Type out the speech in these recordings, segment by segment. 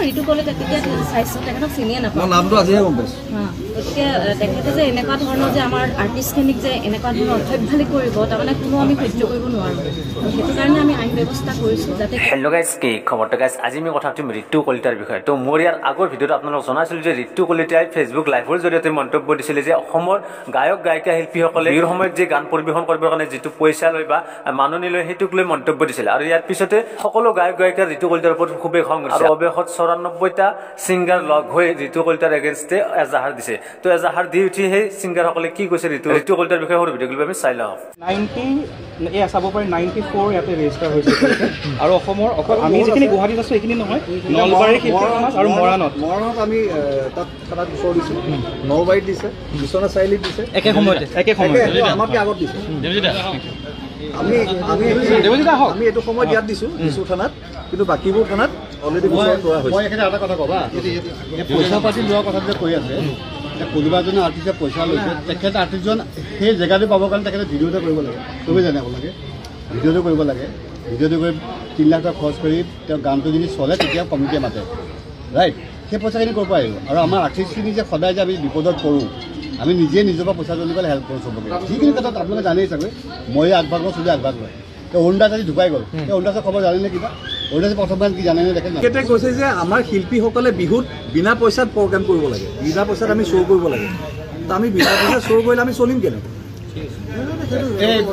ঋতু কলিতা তেতিয়া চাইছোঁ, তেখেতক চিনিয়ে নাপাওঁ। মই নামটো আজিহে গম পাইছোঁ। গতিকে তেখেতে যে এনেকুৱা ধৰণৰ যে আমাৰ আৰ্টিষ্টখিনিক যে এনেকুৱা ধৰণৰ অসভ্যালি কৰিব, তাৰমানে কোনো আমি সহ্য কৰিব নোৱাৰোঁ। সেইটো কাৰণে আমি আইন ব্যৱস্থা কৰিছোঁ যাতে। হেল্ল' গাইজ, কি খবৰ? তো গাইজ, আজি আমি কথা পাতিম ঋতু কলিতাৰ বিষয়ে। তো মোৰ ইয়াৰ আগৰ ভিডিঅ'ত আপোনালোকক জনাইছিলোঁ যে ঋতু কলিতাই ফেচবুক লাইভৰ জৰিয়তে মন্তব্য দিছিলে যে অসমৰ গায়ক গায়িকা শিল্পীসকলে বিহুৰ সময়ত যে গান পৰিৱেশন কৰিবৰ কাৰণে যিটো পইচা লয় বা মাননি লয়, সেইটোক লৈ মন্তব্য দিছিলে। আৰু ইয়াৰ পিছতে সকলো গায়ক গায়িকা ঋতু কলিতাৰ ওপৰত খুবেই খং উঠিছে। আৰু অৱেশত 94টা ছিংগাৰ লগ হৈ ঋতু কলিতাৰ এগেইনষ্টে এজাহাৰ দিছে। তো এজাহাৰ দি উঠি সেই ছিংগাৰসকলে কি কৈছে ঋতু কলিতাৰ বিষয়ে সৰু ভিডিঅ' ক্লিপ আমি চাই লওঁ। 90 এয়া চাব পাৰি, 94 ইয়াতে ৰেজিষ্টাৰ হৈছে। আৰু অসমৰ অকল আমি যিখিনি গুৱাহাটীত আছোঁ সেইখিনি নহয়, নলবাৰীৰ শিল্পী সমাজ আৰু মৰাণত আমি তাত থানাত গোচৰ দিছোঁ, নলবাৰীত দিছে, বিশ্বনাথ চাৰিআলিত দিছে, একে সময়তে আমাতকৈ আগত দিছে। আমি আমি আমি এইটো সময়ত ইয়াত দিছোঁ দিছু থানাত, কিন্তু বাকীবোৰ থানাত অলৰেডি গোচৰ কৰা হৈছে। মই এইখিনি এটা কথা ক'বা, এই পইচা পাতি লোৱাৰ কথা যে কৈ আছে, কোনোবা এজনে আৰ্টিষ্টে পইচা লৈছে, তেখেত আৰ্টিষ্টজন সেই জেগাটো পাবৰ কাৰণে তেখেতে ভিডিঅ' এটা কৰিব লাগে। চবেই জানে আপোনালোকে, ভিডিঅ'টো কৰিব লাগে। ভিডিঅ'টো কৰি 3 লাখ টকা খৰচ কৰি তেওঁ গানটো যদি চলে তেতিয়া কমিটিয়ে মাতে, ৰাইট? সেই পইচাখিনি ক'ৰ পৰা আহিব? আৰু আমাৰ আৰ্টিষ্টখিনি যে সদায় যে আমি বিপদত পৰোঁ, আমি নিজে নিজৰ পৰা পইচা তুলি পেলাই হেল্প কৰোঁ চবকে। যিখিনি ক্ষেত্ৰত আপোনালোকে জানেই চাগৈ, ময়ো আগভাগ লওঁ, চবেই আগভাগ লয়। তেওঁ অৰুণ দাস আজি ঢুকাই গ'ল, সেই অৰুণ দাসৰ খবৰ জানেনে কিবা? অৰুণ দাসে প্ৰথম গান কি জানেনে? দেখে তেখেতে কৈছে যে আমাৰ শিল্পীসকলে বিহুত বিনা পইচাত প্ৰগ্ৰেম কৰিব লাগে, বিনা পইচাত আমি শ্ব' কৰিব লাগে। তো আমি বিনা পইচাত শ্ব' কৰিলে আমি চলিম কেনেকৈ?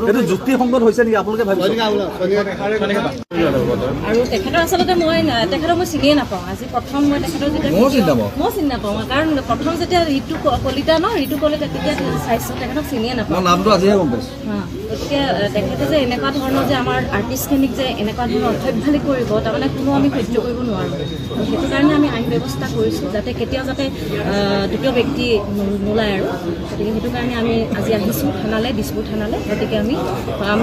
এইটো যুক্তিসংগত হৈছে নেকি আপোনালোকে ভাবিছে? আৰু তেখেতৰ আচলতে মই তেখেতক মই চিনিয়ে নাপাওঁ। আজি প্ৰথম মই তেখেতৰ যেতিয়া মই চিনি নাপাওঁ, কাৰণ প্ৰথম যেতিয়া ঋতু কলিতা ন ঋতু কলিতা তেতিয়া চাইছোঁ, তেখেতক চিনিয়ে নাপাওঁ। মই নামটো আজিহে গম পাইছোঁ। গতিকে তেখেতে যে এনেকুৱা ধৰণৰ যে আমাৰ আৰ্টিষ্টখিনিক যে এনেকুৱা ধৰণৰ অসভ্যালি কৰিব, তাৰমানে কোনো আমি সহ্য কৰিব নোৱাৰোঁ। সেইটো কাৰণে আমি আইন ব্যৱস্থা কৰিছোঁ যাতে কেতিয়াও যাতে দ্বিতীয় ব্যক্তি নোলায়। আৰু গতিকে সেইটো কাৰণে আমি আজি আহিছোঁ থানালৈ, দিছপুৰ থানালৈ। গতিকে আমি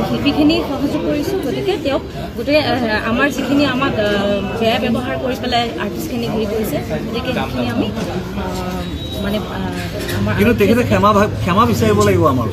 শিল্পীখিনি সহযোগ কৰিছোঁ। গতিকে তেওঁক গোটেই আমাৰ যিখিনি আমাক বেয়া ব্যৱহাৰ কৰি পেলাই আৰ্টিষ্টখিনিক হেৰি কৰিছে, গতিকে সেইখিনি আমি মানে আমাৰ কিন্তু তেখেতে ক্ষমা বিচাৰিব লাগিব আমাৰ।